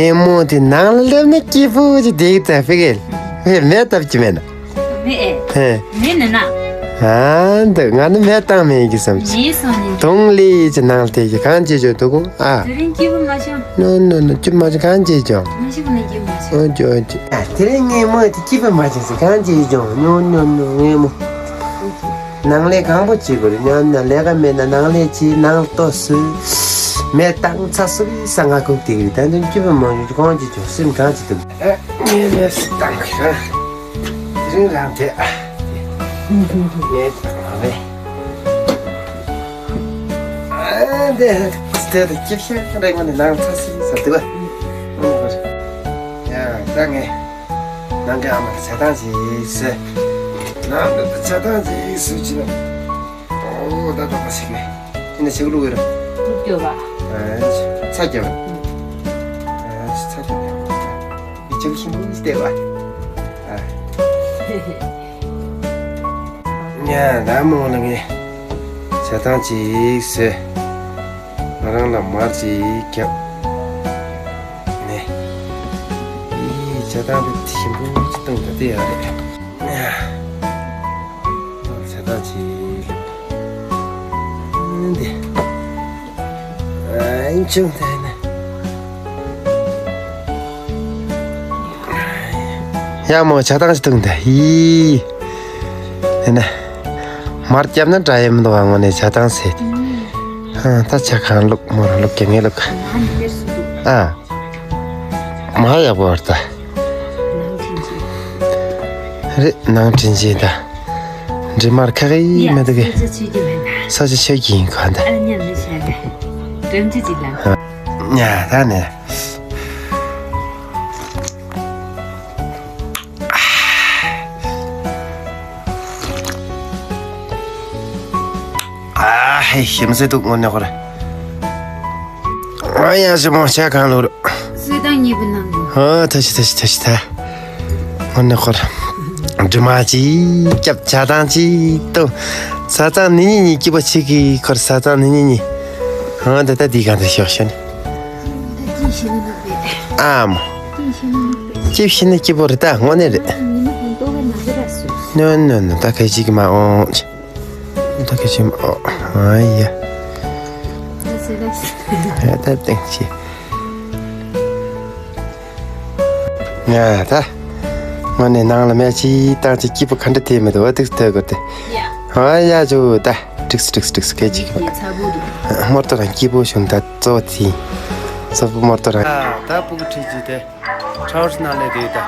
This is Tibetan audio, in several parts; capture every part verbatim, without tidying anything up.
ངའི་མོ་དེ་ནང་ལ་སླེབས་ན་སྐྱིད་པོ་ཅིག་བསྡད་ཀྱི་ད་ཕི་གེ། ཕི་མེ་བཏབ་ཀྱི་མེད་ན། མེ་ཨེ། ཧེ། མེ་ནི་ན། ཨ་འདི་ང་ནི་མེ་བཏང་མེད་ཀྱི་བསམ་གྱི། མེ་སོང་ནི། དུང་ལི་ཅི་ནང་ལ་དེ་ཡི་གང་བྱེད་ཆོག་འདུག་གོ་ཨ། དེ་རིང་སྐྱིད་པོ་མ་བྱུང་། ནོ་ནོ་ནོ་སྐྱིད་མ་བྱུང་གང་བྱེད་ཆོག་མ་བྱུང་ན་སྐྱིད་མ་བྱུང་། ཨོ་ཅོ་ཨོ་ཅོ། ཨ་དེ་རིང་ངའི་མོ་དེ་སྐྱིད་པོ་མ་བྱུང་ཟེར་གང་བྱེད་ཆོག་ནོ་ནོ་ནོ་ངའི་མོ། ནང་ལས་གང་པོ་བྱེད་དགོས་རེད། ཉོན་ན་ལས་ཀ་མེད་ན་ནང་ལས་བྱེད། ནང་ལྟོ་བཟོས། མེ་བཏང་ཚ་སུབ་ས་ང་ཁུག་དེ་གི་ད་དུང་སྐྱིད་པོ་མང་ཉུང་གི་གོང་ཅི་ཆོག་སེམས་གང་ཅི་ཐུབ། ཨ་ངས་མེ་སུ་བཏང་གི་རང་དེ་རིང་རང་དེ་ཨ་དེ་མེ་བཏང་བ་རེད། ཨ་འདི་དེ་དེ་སྐྱིད་ཤ་རེད། ང་ནི་ནང་ཚ་སུབ་ས་དེ་བ་ཨ་ནི་བ་རེད། ཡ་ད་ངས། ནང་གི་ཨ་མ་ལ་ཇ་དང་ཅིག་ཟོས། ནང་གི་ཇ་དང་ཅིག་ཟོས་ཅི་ན། ཨོ་ད་ད་པ་ཞིག་ནས་ཅི་ན་ཞིག་ལུག་ཡོད་ར། ལུག་སྐྱོ་བ། ཨ་ཚ་རྒྱབ། ཨ་ཚ་རྒྱབ་ཡ། ཅག་ཤིང་བུ་ཞིག་བལྟས་པ། ཨ་ཉ་ད་མོ་ལ་ངས་ཇ་དང་ཅིག་ཟོས། ང་རང་ལ་མར་ཅིག་བརྒྱབ། ནས། ཨི་ཇ་དང་དེ་ཞིམ་པོ་ཅིག་བཏུང་ད་དེ་ཡག་རེད། ཇ་དང་ཅིག་ལེབ། འདི། ཨ་ཨིན་ཆུང་དེ་ནས། ཡ་མོ་ཇ་དང་ཅིག་བཏུང་ད་ཡི། དེ་ནས། མར་བརྒྱབ་ན་འདྲ་ཡི་མི་འདུག་ཨ། དངོས་གནས་ཇ་དང་ཟེར། ཨ་ད་ཇ་གང་བླུགས་མོ་རང་བླུགས་ཀྱི་ངས་བླུགས། ཨ་མ་ཡག་པོ་བར་ད། རེད་ནང་དྲིན་ཆེན་ད། འདྲེ་མར་ཁ་གི་མི་འདུག་གི། ས་ཆ་ཆོས་ཀྱི་མེད་ན། ས་ཆ་ཆོས་ཀྱི་ཡིན་ག་ད། ཨ་ཉམས་མི་བྱ་ག་ཨ་ཉ་ད་ནས། ཨ་ཧེ་ཞིམ་ཟེར་འདུག་དངོས་གནས་ཁོ་རེ། ཨ་ཡ་ཞིམ་མོ་ཆ་གང་ལོར། སུས་དང་ཉེ་བུ་ནང་གི། ཨ་ཐ་ཤི་ཐ་ཤི་ཐ་ཤི་ཐ། དངོས་གནས་ཁོ་རེ། འདྲི་མ་ཅིག་སྐྱབས་ཇ་དང་ཅིག་ཏུ། ས་ཙང་ནི་ཉི་ཉི་སྐྱིད་པ་ཆེ་གི་ཁོར་ས་ཙང་ནི་ཉི་ཉི། ཨ་ད་ད་འདི་གང་དུ་ཤོག་ཤོག་ནི། ཨམ། སྐྱིད་ཤི་ན་སྐྱིད་པོ་རེད་ད་དངོས་གནས་རེད། ནོ་ནོ་ནོ་ད་ག་ཅིག་མ་འོང་། ད་ག་ཅིག་མ་འོང་། ཨ་ཡ། ད་ཏེང་ཅི། ཡ་ད། དངོས་གནས་ནང་ལ་མེ་ཅིག་བཏང་ཅིག་སྐྱིད་པོ་ག་འདྲ་དེ་མི་འདུག་བ་ཏིག་ཐོས་དགོས་ཏེ། ཨ་ཡ་ཇོ་ད། ཏིག་སི་ཏིག་སི་ཏིག་སི་སྐད་ཅིག་མ། མོར་ཏོ་རང་སྐྱིད་པོ་བྱུང་ད་གཙོ་བོ་དེ། གཙོ་བོ་མོར་ཏོ་རང་། ད་སྤུ་གུ་ཁྲིད་ཅིག་དེ། ཁྲའོ་ཧྲི་ནང་ལས་དེ་ད།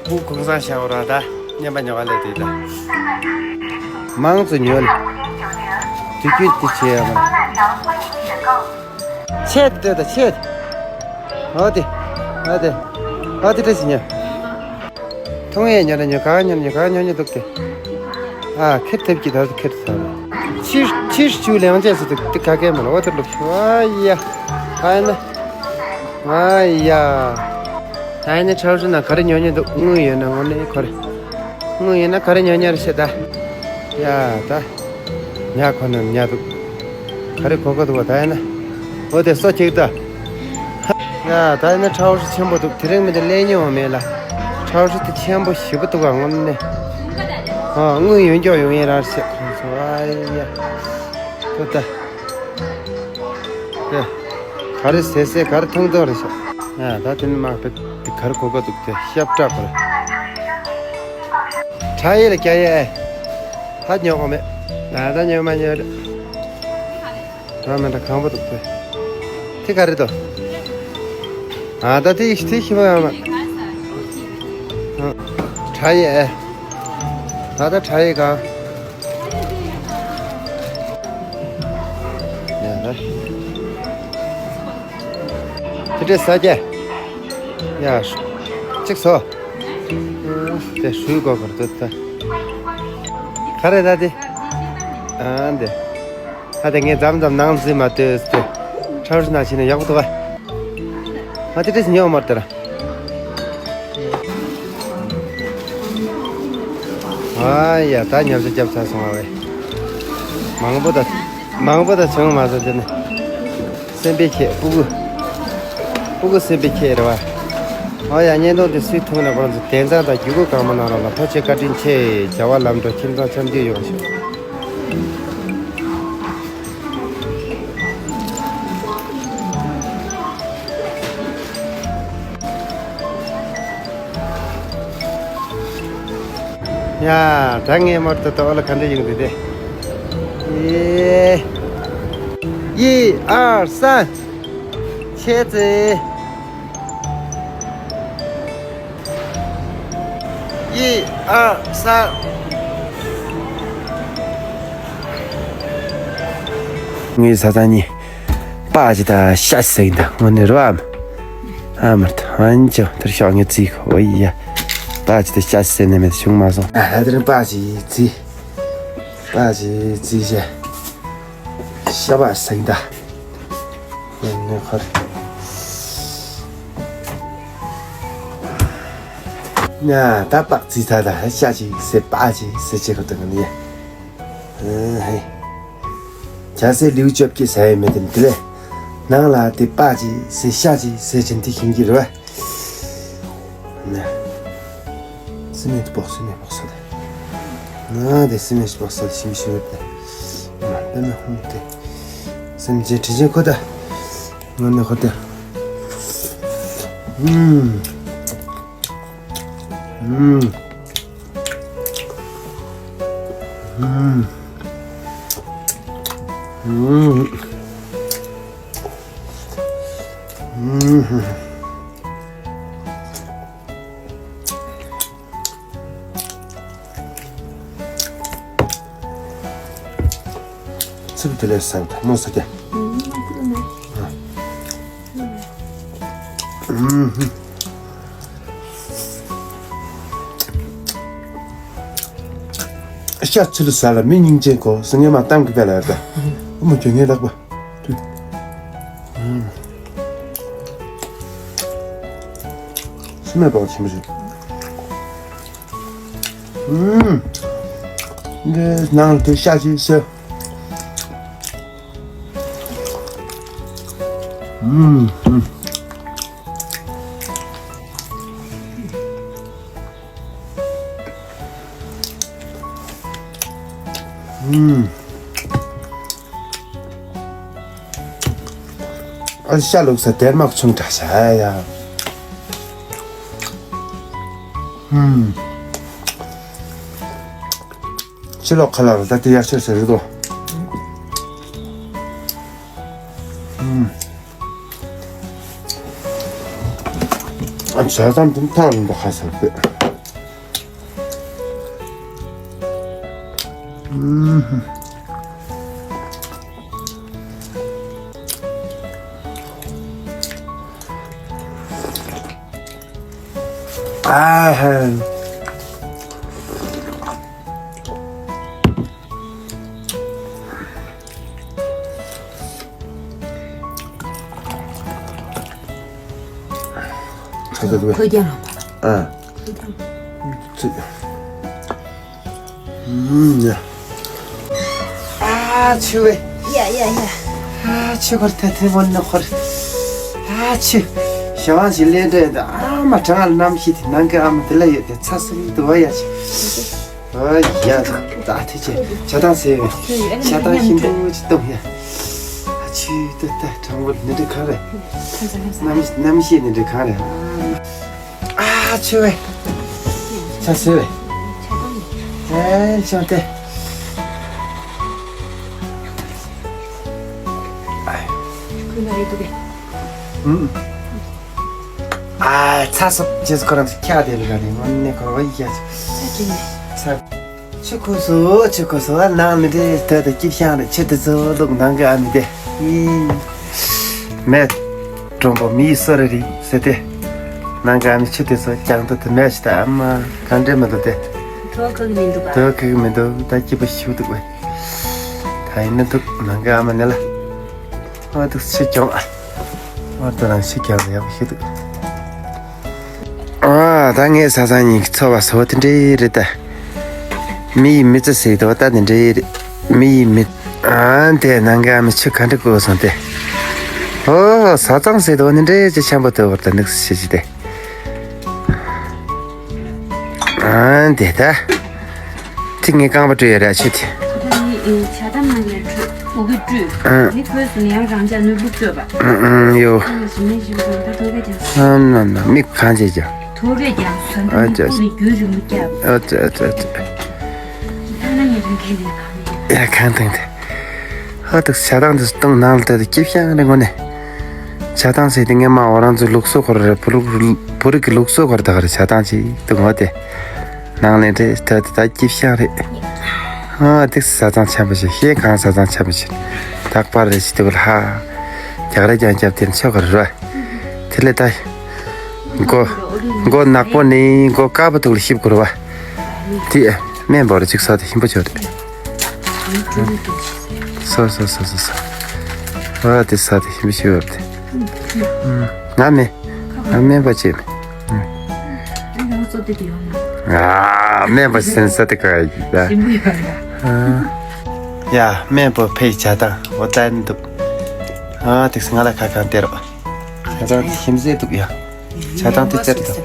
སྤུ་གུ་གུང་སང་ཤ་བོ་ར་ད། མཉམ་པ་ཉོ་ག་ལས་དེ་ད། མང་ཙུ་ཉོ་ལ། དུས་རྒྱུན་དེ་བྱེད་ཡ་མ། ཆད་ལྟོས་དང་ཆད། ཨོ་དེ། ཨོ་དེ། ཨོ་དེ་བཀྲ་ཤིས་ཉོ། ཐོང་ཡས་ཉོ་ན་ཉོ་གང་ཉོ་ན་ཉོ་གང་ཉོ་ཉོ་འདུག་སྟེ། ཨ་ཁེར་ཐེབས་ཀྱི་ད་ཁེར་ཚར། ཕྱིར་ཕྱིར་བཅུག་ལེང་བྱས་སུ་འདུག་དེ་ག་གེ་མ་ལ་ཨོ་དེ་ལུག་ཨ་ཡ། ཨ་ན། ཨ་ཡ། ཨ་ནི་ཁྲའོ་ཧྲི་ན་ག་རེ་ཉོ་ཉོ་འདུག་དངུལ་ཡོད་ན་དངོས་གནས་ཁོ་རེ། དངུལ་ཡོད་ན་ག་རེ་ཉོ་ཉོ་རེ་བཤད་ད། ཡ་ད། ཉ་ཁོ་ན་ཉ་འདུག་ག་རེ་གོ་ག་འདུག་བ་ད་ཡ་ན། འོ་དེ་སོ་ཁྱེག་ད། ཡ་ད་ཡ་ན་ཁྲའོ་ཧྲི་ཆེན་པོ་འདུག་དེ་རིང་མི་འདི་ལས་ཉོ་བ་མེད་ལ། ཁྲའོ་ཧྲི་དེ་ཆེན་པོ་ཞེ་པོ་འདུག་ག་དངོས་གནས། ཨ་དངུལ་ཡོད་མགྱོགས་ཡོང་ཡིན་རང་བཤད་ཁོང་ཚོ་ཨ་ཡ། ད་ད། ཡ། ག་རེ་ཟེར་ཟེར་ག་རེ་ཐང་ཐང་རེད་ཤག་ཡ་ད་དེ་ནི་མ་དཔེ་དེ་ག་རེ་གོ་ག་འདུག་དེ་ཤབ་སྐྲག་པ་རེད། ཁྲ་ཡིག་ལ་རྒྱ་ཡིག་ཨེ། ད་ཉོ་གོ་མེད། ང་ད་ཉོ་མ་ཉོ་རེད། ང་མི་འདྲ་གང་པོ་འདུག་དེ། དེ་ག་རེ་འདུག་ཨ་ད་དེ་དེ་ཤི་བ་ཡང་མ། ཁྲ་ཡིག་ཨེ། ད་ད་ཁྲ་ཡིག་གང་། ཡ་ད། དེ་འདྲས་ཟ་རྒྱ། ཡ། གཅིག་བཟོ། དེ་ཧྲུལ་གོ་གར་འདུག་ད། ག་རེ་ད་དེ། ཨ་འདི། ཨ་དེ་ངས་མཚམས་མཚམས་ནང་འཛུལ་མ་ལྟོས་ཏེ། ཁྲའོ་ཧྲི་ནང་ཕྱིན་ན་ཡག་པོ་འདུག་ག་ཨ་དེ་འདྲས་ཉོ་མར་དེ་ར། ཨ་ཡ་ད་ཉམས་ཆག་བརྒྱབ་ཚར་སོང་བ་བས། མང་པོ་ད། མང་པོ་ད་བྱུང་མ་སོང་དེ་ནི། སེམས་པའི་ཁྱེད་སྤུ་གུ། ཕྲུ་གུ་སེམས་པའི་ཁྱེད་རེད་བ། ཨོ་ཡ། བརྙན་ཐུང་འདི་སུས་མཐོང་ན་ཁོ་རང་ཚོ་དན་རྩ་དང་རྒྱུད་སྐུད་གང་མ་གནང་རོགས་ལ། ཐུགས་རྗེ་བཀའ་དྲིན་ཆེ། བྱ་བ་ལམ་འགྲོ། ཁྱིམ་ཚང་འཆམ་མཐུན་ཡོང་ཤོག་ཡ། ད་ངས་མར་ཏོ་ཏོ་ཨོ་ལ་ག་འདྲ་ཡོང་དུས་དེ། ཨེ། 一二三། ཆེ་ཙེ། 一二三། ངའི་ས་ཚང་གཉིས། པ་ཅི་ད་ཤ་ཟེར་གྱི་འདུག་དངོས་གནས་རེད་བ། ཨ་མར་ད་ཧན་ཅོ་དེར་ཤོག་ངས་བཙིག་ཨོ་ཡ། པ་ཅི་ད་ཤ་ཟེར་ནས་མེད་བྱུང་མ་སོང་། ཨ་ཧ་དེར་པ་ཅི་བཙིག་པ་ཅི་བཙིག་བྱས། ཤ་པ་ཟེར་གྱི་འདུག་དངོས་གནས་ཁོ་རེད། ན་ད་པག་བཙིག་ད་ད་ཤ་ཅི་ཟེར་པ་ཅི་ཟེར་བྱེད་ཁོ་ད་ང་ནི། ཨ་ཧེ། རྒྱ་སེ་ལེའུ་བཅོ་བརྒྱད་ཟེར་ཡས་མེད་དེ་འདི་ལས། ནང་ལ་དེ་པ་ཅི་ཟེར་ཤ་ཅི་ཟེར་ཅན་དེ་ཤིང་གི་རེད་བ། ན། སི་མེན་ཊི་སྦོག་སི་ནས་སྦོག་ས་དེ། ན་དེ་སི་མེན་ཊི་སྦོག་ས་དེ་ཤིང་ཤིང་རེད་དེ། ན་དེ་ནས་ཧུང་དེ། སེམས་ཅན་དྲི་ཅན་ཁོ་ད། ང་ནས་ཁོ་ད། ཨུམ། ཨུམ། ཨུམ། ཨུམ། ཨུམ། ཚིག་དེ་ལས་སང་ད་མོ་ས་ཀྱ། ཨུམ། ཤ་ཚུལ་ཟ་ལ་མི་སྙིང་རྗེ་གོ་སི་ངེ་མ་གཏམ་གི་པད་ལ་ཡར་ད། ཨུ་མ་ཁྱོད་ངའི་ལག་པ། དུས། སི་མེད་པའོ་ཆེན་པོ་ཞིག་ཨུམ། འདི་ནང་དུ་ཤ་ཅིག་ཟོས། ཨུམ། ཨུམ། ཨུམ། ཨ་ཤ་ལུག་ས་དེར་མག་ཆུང་དྲག་ཤ་ཡ། ཨུམ། ཕྱི་ལོགས་ཁ་ལག་ལ་ད་དེ་ཡར་ཆོད་ཟེར་རེད་དོ། ཨུམ། ཨ་བྱ་ཙམ་དུ་ཐག་རིང་པོ་ཁ་ཟེར་པས། ཨུམ། ཨ་ཧན། ཁ་ཚ་དུ་བས། ཁོས་ཀྱང་ལོ། ཨ། ཁོས་ཀྱང་། ཚིག་ཨུམ། ཡ། ཨ་ཆུ་བས། ཡ་ཡ་ཡ། ཨ་ཆུ་ཁོར་ཐལ་ཐལ་བོ་ནི་ཁོར། ཨ་ཆུ། ཞེ་དབང་ཞིག་ལས་འདྲེ་འདི་ཨ་མ་གྲང་ངར་རྣམ་ཤེས་དེ་ནང་གི་ཨ་མ་དེ་ལ་ཡོད་དེ་ཚ་སུ་ཡིན་དུ་བ་ཡ་ཆུ། ཨ་ཡ། ད་ཐེ་ཆེ་ཇ་དང་ཟེར་བས། ཇ་དང་ཤིན་ཏུ་ཅི་གཏོང་ཡ། ཨ་ཆུ་དེ་ད་གྲང་བོ་ནི་འདྲེ་གང་རེད། རྣམ་རྣམ་ཤེས་ནི་འདྲེ་གང་རེད། ཨ་ཆུ་བས། ཆ་ཆུ་བས། ཨེ་ཆུ་དེ། ཁུ་ན་རེ་དུ་གེ། ཨུམ། ཨ་ཚ་སོབ་ཅེས་ཁོ་རང་ཚོ་ཁྱག་དེ་ལ་ག་ནས་ངོ་ནས་ཁོ་བ་ཡི་ཁྱག་ཚ། ཆུ་ཁུ་སོ་ཆུ་ཁུ་སོ་ནང་མི་དེ་དོད་དེ་སྐྱིད་ཤང་རེ་ཆུ་དེ་ཚོ་ལུག་ནང་གི་ཨ་མི་དེ། ཨི། མེད། གྲོང་པོ་མི་ཡི་སོ་རེ་རེད་ཟེར་ཏེ། ནང་གི་ཨ་མི་ཆུ་དེ་ཚོ་ཀྱང་དུ་དུ་མེད་ཤི་ད་ཨ་མ་གང་འདྲེ་མི་འདུག་སྟེ། དོ་ཁུག་མི་འདུག་ད་སྐྱིད་པོ་ཞུ་འདུག་བས། ད་ཡིན་ན་འདུག་ནང་གི་ཨ་མ་ནི་ལ། ཨ་འདུག་ཆུ་ཀྱང་ཨ། ཨ་ད་རང་ཆུ་ཀྱང་ཡག་པོ་ཞུ་འདུག་ཨ་ད་ངའི་ས་ས་ཉིན་གྱི་འཚོ་བ་སོ་དེ་འདྲའི་རེད་ད། མི་ཡི་མི་ཚེ་ཟེར་དོ་ད་དེ་འདྲའི་རེད། མི་ཡི་མི། ཨ་དེ་ནང་གི་ཨ་མི་ཆུ་ག་འདྲ་བསྐོལ་སོང་སྟེ། ཨོ། བཟའ་ཚང་ཟེར་དོ་ནི་འདྲེ་ཅི་ཆེན་པོ་དེ་བར་དུ་ནུག་སི་ཤི་དེ། ཨ་འདི་ད། ཐིག་ངའི་རྐང་པ་བྲོས་ཡོད་ར་ཆུ་དེ། ད་ནི་ཇ་དམ་ནང་ལས་བྲོས་འུ་གི་བྲོས། ཨ་ནི་ཁོས་སུ་ནི་ཡང་རང་ཅག་ནུས་ལུག་བཙོས་པ། ཨ་ཨ་ཡོ། ཨ་ནི་ཞི་མི་ཞི་མི་ད་ཐོ་གས་ཀྱང་། ཨ་ན་ན་མིག་གང་བྱེད་ཀྱང་། ཐོ་གས་ཀྱང་ཟོན་ཨ་ཙི་ཨ་ཙི། ནི་རྒྱུ་རིང་མོ་སྐྱབས། ཨ་ཙི་ཨ་ཙི་ཨ་ཙི། ད་ན་ངས་རང་ཁས་ལེན་གང་ཡིན། ཡ་གང་དང་དེ། ཧ་ཏུ་ཇ་དང་དུ་སྟོང་ནང་ལ་ཏུ་སྐྱིད་ཤང་རེ་ངོ་ནས། ཇ་དང་ཟེར་ཏེ་ངས་མ་འོ་རང་ཚོ་ལུགས་སྲོལ་སྐོར་རེ་བུ་ལུག་བུ་རིག་གི་ལུགས་སྲོལ་སྐོར་ད་ག་རེ་ཇ་དང་ཅིག་ཏུ་ངོ་དེ། ནང་ལས་འདྲེ་ཏུ་ད་སྐྱིད་ཤང་རེ། ཨ་ཏིག་བཟའ་ཚང་ཆེན་པོ་ཞིག་ཤེས་གང་བཟའ་ཚང་ཆེན་པོ་ཞིག་དག་པར་རེ་ཞིག་ཏུ་ལ་ཧ། རྒྱག་རེ་རྒྱང་རྒྱབ་དེ་ཆོག་ག་རེ་ར། དེ་ལས་ད། མགོ་མགོ་ནག་པོ་ནི་མགོ་དཀར་པོ་དུག་ལ་ཤིབ་དགོས་ར་བ། དེ་སྨན་པོ་རེ་ཅིག་ཟ་དེ་ཞིམ་པོ་ཆོག་རེད། ཟ་ཟ་ཟ་ཟ་ཟ། ཨ་དེ་ཟ་དེ་ཞིམ་པོ་ཞིག་ཡོད་རེད། ང་མེད། ང་སྨན་པ་བྱེད་མེད། ཨ་སྨན་པ་ཟེར་ས་དེ་ག་ཡིན་ད། ཡ་སྨན་པོ་ཕེ་བྱ་དང་འོ་ཙན་འདུག་ཨ་དེ་ང་ལ་ཁ་གང་སྟེར་རོགས། ཇ་དང་དེ་ཞིམ་ཟས་འདུག་ཡ། ཇ་དང་དེ་སྟེར་དང་།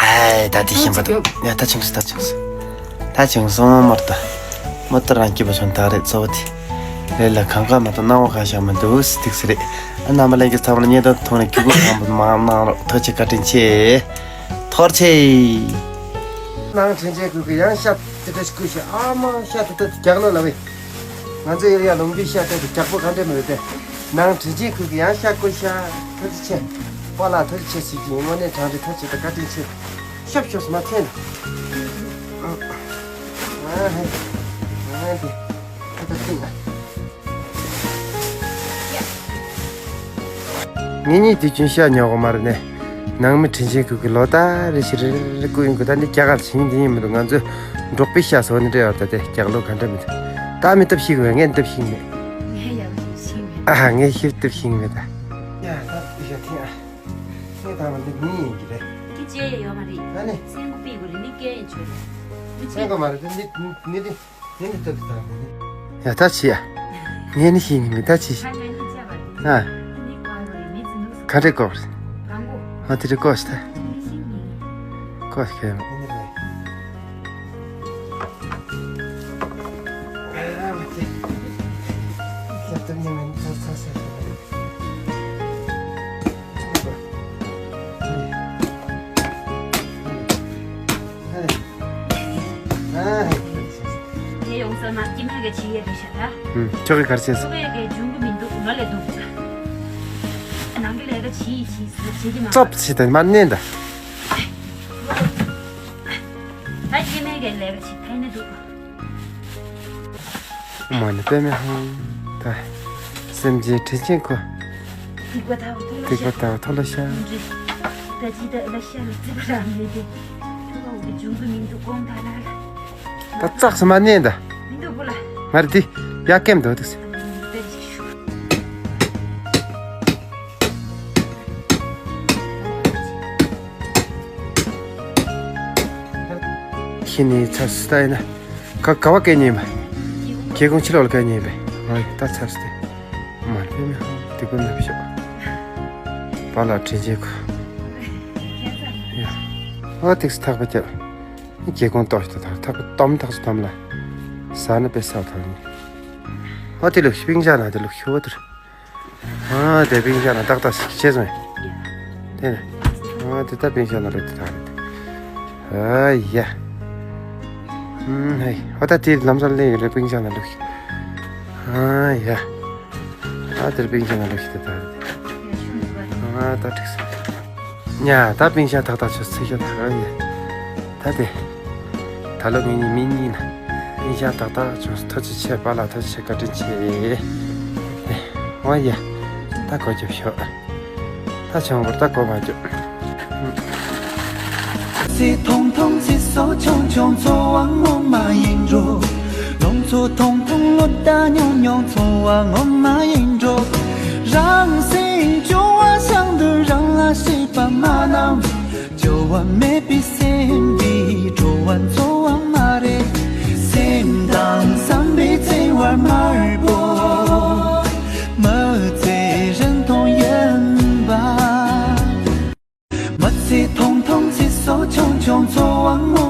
ཨའི་ད་དེ་ཞིམ་པ་འདུག་ཡ་ད་ཆུང་སོ་ད་ཆུང་སོ། ད་ཆུང་སོ་མོ་མོར་ད། མོ་ད་རང་སྐྱིད་པོ་བྱུང་ད་རེད་གཙོ་བོ་དེ། རེད་ལ་གང་ག་མ་གཏོགས་སྣང་བ་གང་ཤར་མི་འདུག་སི་ཐིག་སི་རེད། ཨ་རྣམ་པ་ལྷན་རྒྱས་ཚང་མ་ལ་བརྙན་ཐུང་མཐོང་ནས་གུས་བཀུར་དམ་པོ་མ་གནང་རོགས་ཐུགས་རྗེ་བཀའ་དྲིན་ཆེ། ཐོར་ཆེ། ནང་དྲིན་ཆེན་ཁུལ་གྱི་ཡང་ཤ་དེ་དེ་ཀུ་ཤ་ཨ་མ་ཤ་དེ་དེ་རྒྱག་ལོ་ལ་བས། ང་ཚོ་ཡོད་ཡ་ལུང་པའི་ཤ་དེ་དེ་རྒྱག་པོ་ག་འདྲ་མི་རེད་དེ། ནང་དྲིན་ཆེན་ཁུལ་གྱི་ཡང་ཤ་ཀུ་ཤ་ཐུགས་རྗེ་ཆེ། པཱ་ལགས་ཐུགས་རྗེ་ཆེ་ཟེར་གྱི་ཡིན་དངོས་གནས་དྲང་རེད་ཐུགས་རྗེ་ཆེ་བཀའ་དྲིན་ཆེ། ཤབ་ཤོབ་མ་འཐེན། ཨ་ཧེ། ཨ་ཧེ། ད་ད་ཐུག་ན། ངེད་གཉིས་དུས་རྒྱུན་ཤ་ཉོ་གི་མ་རེད་ནས། ནང་མི་དྲིན་ཆེན་ཁུལ་གྱི་ལོ་ལྟར་རེ་ཞིག་རེ་རེ་རེ་བསྐུར་ཡོང་གི་ད་འདི་རྒྱ་གར་བྱིངས་འདི་ཡིན་མི་འདུག་ང་ཚོས་འབྲོག་པའི་ཤ་ཟོ་ནི་འདྲ་ཡོད་ད་དེ་རྒྱག་ལོ་ག་འདྲ་མི་འདུག་ད་མི་སྟབས་ཤིག་བས་ངས་སྟབས་ཤིག་མེད། ངས་ཡག་ཤིག་ཤིག་མེད། ཨ་ཧ་ངས་ཤིག་སྟབས་ཤིག་མེད་ད། ཡ་ད་འདི་ཤ་ཐེངས་ཨ། ངས་ད་བར་འདི་མི་ཡིན་གྱི་རེད། འདི་ཅེ་ཡ་ཡོད་མ་རེད། ད་ནི། སེང་གོ་པི་གོ་རེད་འདི་སྐད་ཡིན་ཆོད་རེད། འདི་སེང་གོ་མ་རེད་འདི་འདི་འདི་འདི། ངས་ནི་སྟབས་བདེ་ད་ངས་ནི། ཡ་ད་བྱེད་ཡ། ངས་ནི་ཤེས་ངེས་མེད་ད་བྱེད་ཤེས། ཨ། ག་རེ་ཀོ། ཨ་དེ་རེ་ཀོ་ཤ་ད། ཀོ་ཤ་ཁེ། དེ་ཡོང་ས་ན་སྐྱེ་དམན་གྱི་ཆེ་ཡས་རེད་ཤག་ད། ཨུམ། ཁྱོད་ཀྱིས་ག་རེ་བྱས་སོང་། ཁྱོད་ཀྱིས་འབྱུང་གི་མི་འདུག་ང་ལས་འདུག་ནང་གི་ལས་ཀ་བྱེད་ཡིན་བྱེད་ཟེར་བྱེད་ཀྱི་མ་རེད། ཙོབ་བྱེད་དང་མ་གནས་ད། ད་སྐྱེ་དམན་གྱི་ལས་ཀ་བྱེད་ཐལ་ནི་འདུག་མ་ཎི་པདྨེ་ཧཱུྃ། ད་སེམས་ཅན་དྲིན་ཆེན་ཁུར། སྡིག་པ་དག་པ་ཐོ་ལོ་ཤ། སྡིག་པ་དག་པ་ཐོ་ལོ་ཤ། ད་ཅི་ད་ལ་ཤ་ལ་རྩིབ་ར་མེད་དེ། ཁྱོད་རང་གི་འབྱུང་གི་མི་འདུག་དགོངས་དག་ལ། ད་ཙག་སུ་མ་གནས་ད། མི་འདུག་བུ་ལ། མ་རེད་དེ། ཡ་ཀེམ་དོ་འདུག་སེ། ཁྱེད་ནི་ཚ་སུ་ད་ཡིན་ན། ཁ་ག་བ་སྐད་ཉན་པ། སྐྱེ་ཁུངས་ཕྱི་ལོགས་ལ་སྐད་ཉན་པས། ཨ་ཡི་ད་ཚར་སྟེ། མ་ལྷོད་མི་ཧང་དེ་ཀུན་ནབ་ཤོག་པཱ་ལགས་དྲིན་ཆེན་ཁུ། ཡ། ཨ་ཏིག་སི་ཐག་པ་རྒྱབ། སྐྱེ་ཁུངས་ཏོག་ཞིག་ཏུ་ཐག་ཐག་པ་སྟོམ་ཐག་སྟོམ་ལ། ཟ་ནི་པའི་ས་ཐག་ནི། ཨ་དེ་ལུགས་པིང་ཞག་ན་དེ་ལུགས་ཤུ་བ་དུར། ཨ་དེ་པིང་ཞག་ན་ཏག་ཏག་ཞིག་བྱས་སོང་། དེ་ནས། ཨ་དེ་ད་པིང་ཞག་ན་རེད་དེ་ད་རེད། ཨ་ཡ། ཨུམ་ཧེ། ཨ་ད་དེ་ལམ་སང་ལེན་ཡོད་རེད་པིང་ཞག་ན་ལུགས་ཤིག་ཨ་ཡ། ཨ་དེར་པིང་ཞག་ན་ལུགས་ཤིག་དེ་ད་རེད། ཨ་ད་འགྲིག་སོང་། ཉ་ད་པིང་ཞག་ཏག་ཏག་ཆུ་ཚིག་ཞག་ད་རང་ཡ། ད་དེ། ད་ལོ་ངེད་གཉིས་མི་གཉིས་ན། ཨིན་ཞང་ཏག་ཏག་བྱུང་སོང་། ཐུགས་རྗེ་ཆེ། པཱ་ལགས་ཐུགས་རྗེ་ཆེ། བཀའ་དྲིན་ཆེ། ཨེ། འོ་ཡ། ད་གོ་རྒྱུ་ཤོག་ད་བྱུང་བར་ད་གོ་མ་རྒྱུ། ཚེ་ཐུང་ཐུང་ཚེ་སྲོག་ཆུང་ཆུང་འཚོ་བ་ངོ་མ་ཡིན་འགྲོ། ལོ་ཚོད་ཐུང་ཐུང་ལོ་ཟླ་ཉུང་ཉུང་འཚོ་བ་ངོ་མ་ཡིན་འགྲོ། རང་སེམས་སྐྱོ་བ་བྱང་དུ་རང་ལ་སྲེད་པ་མ་གནང་། སྐྱོ་བ་མེད་པའི་སེམས་འདི་སྤྲོ་བ་འཚོ་བ་མ་རེད། སེམས་དང་བསམ་པའི་བརྩེ་བར་དམར་པོ། ཐུང་ཐུང་ཚིག་སོགས་ཆུང་ཆུང་ཚོར་བ་ངོ་